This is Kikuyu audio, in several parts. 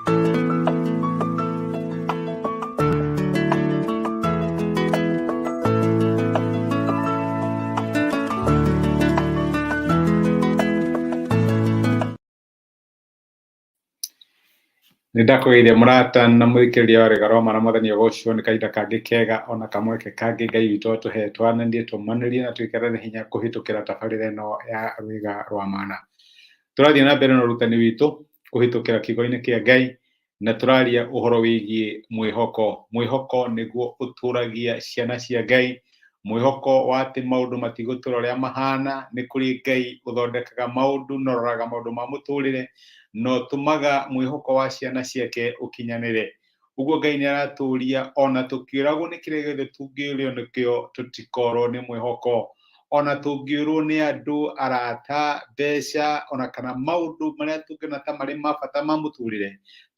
Nĩ ndakũgeithia mũrata na mũthikĩrĩria wa Rĩga Roma na Mwathani agocwo nĩ kahinda kangĩ kega ona kamweke kangĩ Ngai witũ atũhe twananie tũmanĩrie na twĩkĩrane hinya kũhĩtũkĩra tabarĩra ĩno ya Rwĩga rwa Mana. Tũrathiĩ na mbere na ũrutani witũ kũhĩtũkĩra kiugo-inĩ kĩa Ngai na tũraria ũhoro wĩgiĩ mwĩhoko. Mwĩhoko nĩguo ũtũragia ciana cia Ngai, mwĩhoko wa atĩ maũndũ matigũtũra ũrĩa mahana, nĩ kũrĩ Ngai ũthondekaga maũndũ na ũroraga maũndũ ma mũtũrĩre na ũtũmaga mwĩhoko wa ciana ciake ũkinyanĩre. Ũguo Ngai nĩ aratũria ona tũkĩũragwo nĩ kĩrĩa gĩothe tũngĩũrio nĩkĩo tũtikorwo nĩ mwĩhoko. Ona tũngĩũrwo nĩ andũ, arata, mbeca ona kana maũndũ marĩa tũngĩona ta marĩ ma bata ma mũtũrĩre,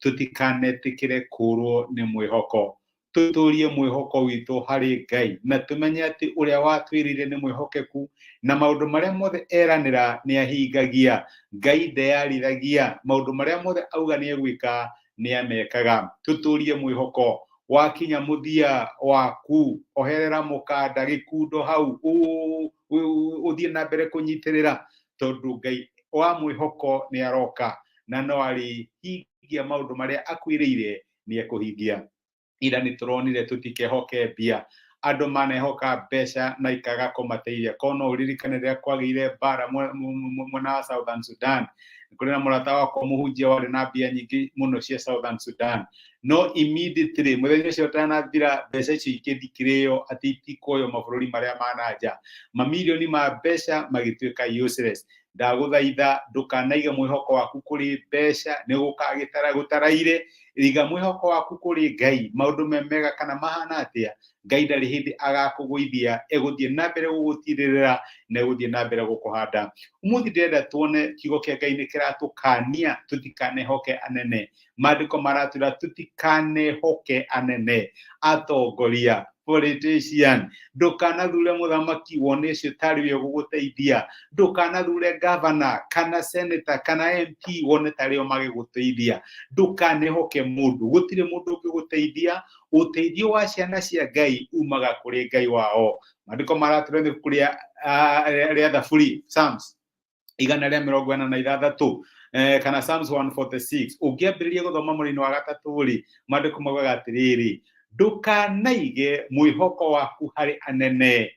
tũtikanetĩkĩre kũrwo nĩ mwĩhoko. Tũtũrie mwĩhoko witũ harĩ Ngai na tũmenye atĩ ũrĩa watwĩrĩire nĩ mwĩhokeku na maũndũ marĩa mothe eranĩra nĩ ahingagia. Ngai ndeyarithagia, maũndũ marĩa mothe auga nĩ egwĩka nĩ amekaga. Tũtũrie mwĩhoko wakinya mũthia waku, oherera mũkanda gĩkundo hau, ũthiĩ na mbere kũnyitĩrĩra tondũ Ngai wa mwĩhoko nĩ aroka na no arĩhingia maũndũ marĩa akwĩrĩire nĩ ekũhingia. Ira nĩ tũronire tũtikehoke mbia, andũ manehoka mbeca na ikaga kũmateithia. Korwo no ũririkane rĩrĩa kwagĩire mbara mwena wa Southern Sudan, kũrĩ na mũrata wakwa mũhunjia warĩ na mbia nyingĩ mũno cia Southern Sudan, no immediately mũthenya ũcio ũtanathira mbeca icio ikĩthikĩrĩo atĩ itikuoywo mabũrũri marĩa ma na nja, mamirioni ma mbeca magĩtuĩka useless. Ndagũthaitha ndũkanaige mwĩhoko waku kũrĩ mbeca, nĩ gũkagĩtara gũtaraire. Iga mwĩhoko waku kũrĩ Ngai, maũndũ me mega kana mahana atĩa, Ngai ndarĩ hĩndĩ agakũgũithia, egũthiĩ na mbere gũgũtirĩrĩra na egũthiĩ na mbere gũkũhanda. Ũmũthĩ ndĩrenda tuone kiugo kĩa Ngai nĩ kĩratũkania tũtikanehoke anene. Maandĩko maratwĩra tũtikanehoke anene, atongoria, politician. Ndũkanathure mũthamaki wone ũcio tarĩ we ũgũgũteithia. Ndũkanathure governor kana senator kana MP wone tarĩ o magĩgũteithia. Ndũkanehoke mũndũ, gũtirĩ mũndũ ũngĩgũteithia. Ũteithio wa ciana cia Ngai umaga kũrĩ Ngai wao. Maandĩko maratwĩra ibuku rĩa Thaburi, Psalms 146, kana Psalms 146, ũngĩambĩrĩria gũthoma mũrĩinĩ wa gatatũ rĩ, maandĩko maugaga atĩrĩrĩ, ndũkanaige mwĩhoko waku harĩ anene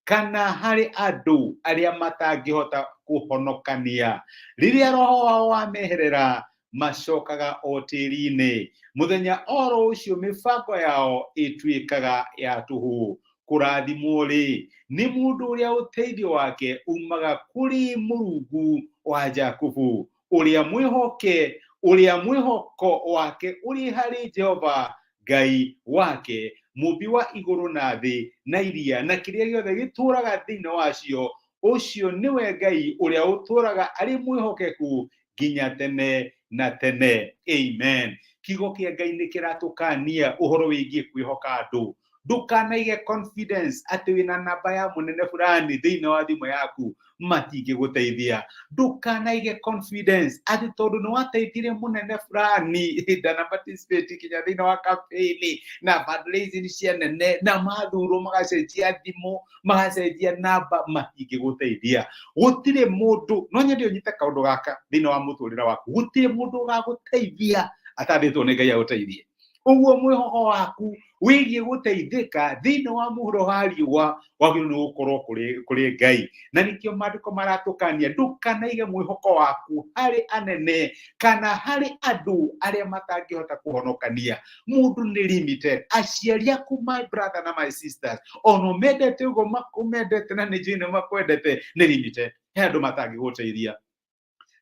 kana harĩ andũ arĩa matangĩhota kũhonokania. Rĩrĩa roho wao wameherera, macokaga o tĩri-inĩ. Mũthenya oro ũcio mĩbango yao ĩtuĩkaga ya tũhũ. Kũrathimwo-rĩ, nĩ mũndũ ũrĩa ũteithio wake umaga kũrĩ Mũrungu wa Jakubu, ũrĩa mwĩhoke, ũrĩa mwĩhoko wake ũrĩ harĩ Jehova Ngai wake, mũmbi wa igũrũ na thĩ na iria na kĩrĩa gĩothe gĩtũũraga thĩinĩ wacio. Ũcio nĩwe Ngai ũrĩa ũtũũraga arĩ mwĩhokeku nginya tene na tene. Amen. Kiugo kĩa Ngai nĩ kĩratũkania ũhoro wĩgiĩ kwĩhoka andũ. Ndũkanaige confidence atĩ wĩna namba ya mũnene fulani thĩinĩ wa thimũ yaku, matingĩgũteithia. Ndũkanaige confidence atĩ tondũ nĩ wateithire mũnene fulani ndana participate nginya thĩinĩ wa campaign na fundraising cia nene na mathurwo magacenjia thimũ, magacenjia namba, matingĩgũteithia. Gũtirĩ mũndũ, no nyende ũnyite kaũndũ gaka thĩinĩ wa mũtũrĩre waku, gũtirĩ mũndũ ũgagũteithia atathĩtwo nĩ Ngai agũteithie. Ũguo mwĩhoko waku wĩgiĩ gũteithĩka thĩinĩ wa mũhuro wa riũa wagĩrĩirwo nĩ gũkorwo kũrĩ Ngai. Na nĩkĩo maandĩko maratũkania ndũkanaige mwĩhoko waku harĩ anene kana harĩ andũ arĩa matangĩhota kũhonokania. Mũndũ nĩ limited. Aciari aku, my brother na my sisters, ona ũmendete ũguo makũmendete na nĩ njũĩ nĩ makwendete, nĩ limited. He andũ matangĩgũteithia.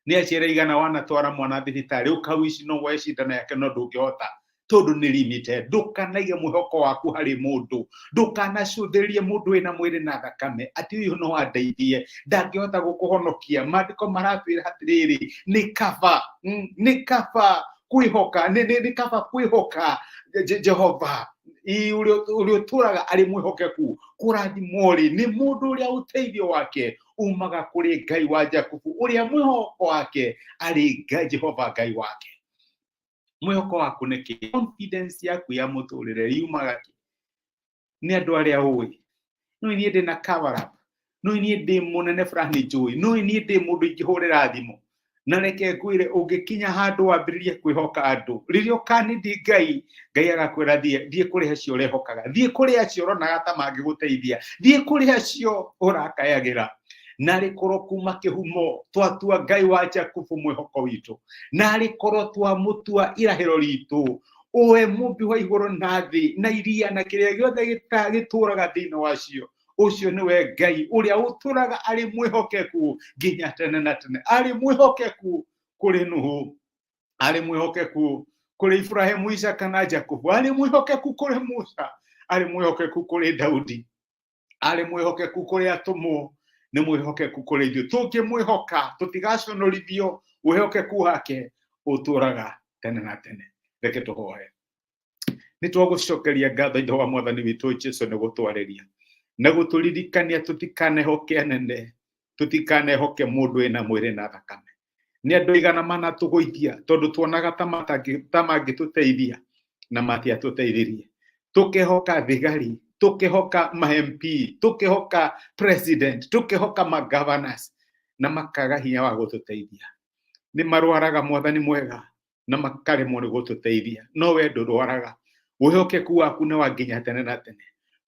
Nĩ aciari aigana wanatwara mwana thibitarĩ ũkawici no woe cindano yake no ndũngĩhota tondũ nĩ limited. Ndũkanaige mwĩhoko waku harĩ mũndũ, ndũkanacũthĩrĩrie mũndũ wĩna mwĩrĩ na thakame atĩ ũyũ no andeithie, ndangĩhota gũkũhonokia. Maandĩko maratwĩra atĩrĩrĩ, nĩ kaba, nĩ kaba kwĩhoka, nĩ kaba kwĩhoka Jehova ũrĩa ũtũraga arĩ mwĩhokeku. Kũrathimwo-rĩ nĩ mũndũ ũrĩa ũteithio wake umaga kũrĩ Ngai wa Jakubu, ũrĩa mwĩhoko wake arĩ Jehova Ngai wake. Mwĩhoko waku nĩ kĩ? Confidence yaku ya mũtũrĩre yumaga kĩ? Nĩ andũ arĩa ũĩ. No niĩ ndĩ na cover up, no niĩ ndĩ mũnene fulani njũĩ, no niĩ ndĩ mũndũ ingĩhũrĩra thimũ. Na reke ngwĩre, ũngĩkinya handũ wambĩrĩrie kwĩhoka andũ, rĩrĩa ũkanĩndi Ngai, Ngai agakwĩra thiĩ, thiĩ kũrĩ acio ũrehokaga, thiĩ kũrĩ acio ũronaga ta mangĩgũteithia, thiĩ kũrĩ acio ũrakayagĩra. Narĩ korwo kuma kĩhumo twatua Ngai wa Jakubu mwĩhoko witũ, narĩ korwo twamũtua irahĩro ritũ, ũwe mũmbi wa igũrũ na thĩ na iria na kĩrĩa gĩothe gĩtũraga thĩinĩ wacio, ũcio nĩwe Ngai ũrĩa ũtũraga arĩ mwĩhokeku nginya tene na tene. Arĩ mwĩhokeku kũrĩ Nuhu, arĩ mwĩhokeku kũrĩ Ibrahimu, Isaka na Jakubu, arĩ mwĩhokeku kũrĩ Musa, arĩ mwĩhokeku kũrĩ Daudi, arĩ mwĩhokeku kũrĩ atũmwo, nĩ mwĩhokeku kũrĩ ithuĩ. Tũngĩmwĩhoka tũtigaconorithio, wĩhokeku wake ũtũraga tene na tene. Reke tũhoe. Nĩ twagũcokeria ngatho Ithe wa Mwathani witũ Jesu nĩ gũtwarĩria na gũtũririkania tũtikanehoke anene, tũtikanehoke mũndũ wĩna mwĩrĩ na thakame. Nĩ andũ aigana manatũgũithia tondũ tuonaga ta mangĩtũteithia na matiatũteithirie. Tũkehoka thigari, tũkehoka ma MP, tũkehoka president, tũkehoka ma governors na makaga hinya wa gũtũteithia. Nĩ marwaraga Mwathani mwega na makaremwo nĩ gũtũteithia, no we ndũrwaraga. Wĩhokeku waku nĩ wa nginya tene na tene.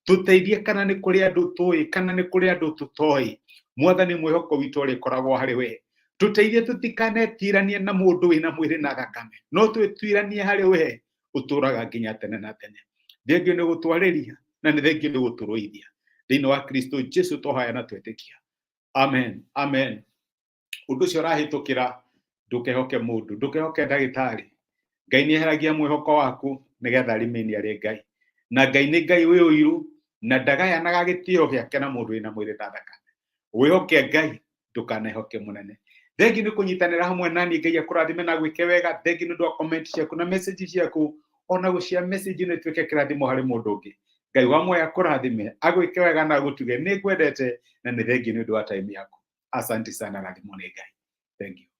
Tũteithie kana nĩ kũrĩ andũ tũĩ kana nĩ kũrĩ andũ tũtoĩ. Mwathani, mwĩhoko witũ ũrĩkoragwo harĩ we. Tũteithie tũtikanetiranie na mũndũ wĩna mwĩrĩ na thakame, no twĩtiranie harĩ we ũtũraga nginya tene na tene. Thengio nĩ gũtwarĩria na nĩ thengio nĩ gũtũrũithia. Thĩinĩ wa Kristo Jesu tũhoya na twĩtĩkia. Amen. Amen. Ũndũ ũcio ũrahĩtũkĩra, ndũkehoke mũndũ, ndũkehoke ndagĩtarĩ. Ngai nĩ eheragia mwĩhoko waku nĩgetha remain arĩ Ngai. Na Ngai nĩ Ngai wĩ ũiru na ndagayanaga gĩtĩo gĩake na mũndũ wĩna mwĩrĩ na thakame. Wĩhoke Ngai, ndũkanehoke mũnene. Thengi nĩ kũnyitanĩra hamwe nani, Ngai akũrathime na gwĩke wega. Thengi nĩ ũndũ wa comment ciaku na message ciaku, ona gũcia message ĩno ĩtuĩke kĩrathimo harĩ mũndũ ũngĩ. Ngai wa muoyo akũrathime, agwĩke wega na agũtuge. Nĩ ngwendete na nĩ thengi nĩ ũndũ wa time yaku. Asante sana, rathimwo nĩ Ngai. Thank you.